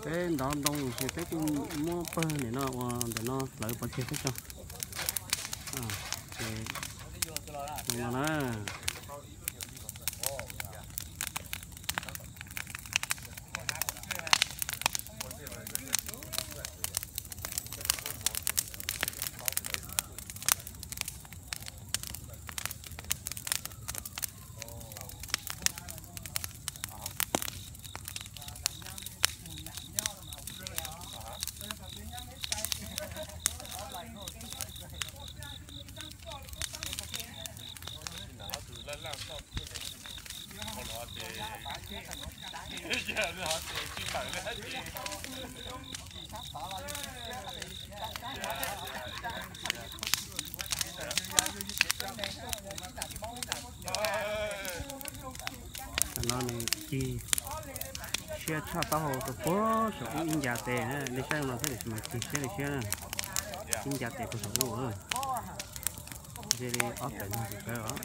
Peb ntov ntoo ces peb kuj muab pawg nim no ua ntawm no hlawv pov tseg peb tso. Ces no na. Tam no nws cig siab tshaj taub hau rau puag saum ub ib ncas tes na, nej saib no thiab tiam sis mas cig siab li siab na. Ib ncas tes puag saum ub. Ze li ob pem no tsis kawg os.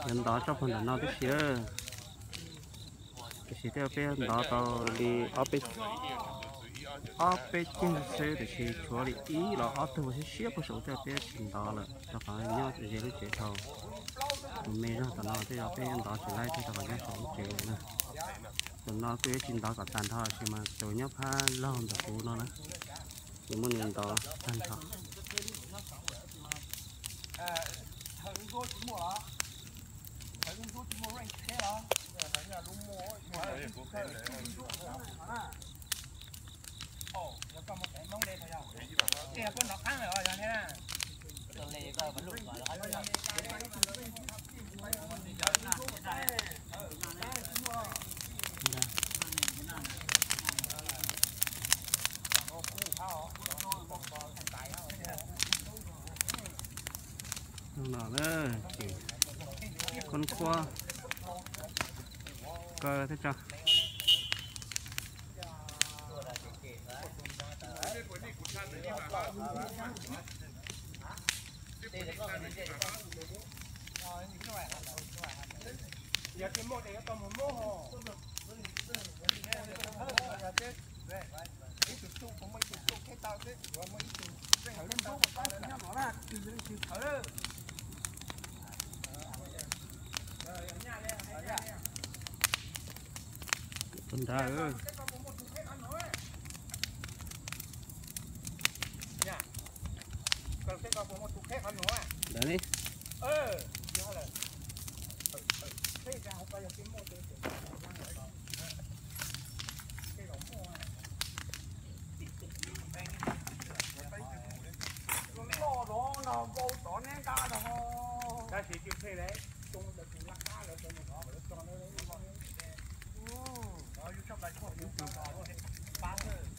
Yuav ntov tsob puag nram no tib si. Tiam sis tej zaum peb ntov tau li ob peb, ob peb ceg xwb, tiam sis tshuav li ib los ob tug siab siab puag saum tej zaum peb tsis ntov lawm rau qhov nyob ze lub tsev dhau. Tus me zog tom no tej zaum peb ntov tsis laib thiab rau qhov nyob saum lub tsev lawm na. Tus no kuj yuav tsis ntov kom tag nrho tiam sis mas tus nyob phab laug ntawm kuv no na, ces muab nws ntov tag nrho. Hnub no ces khoob khuab kaw thiab tso. Tus nrad. Ntawd ne. Tab sis cwj phem lawm, coob ntawd tus laj kab lawv cov mus qhov lawv tso ntawd.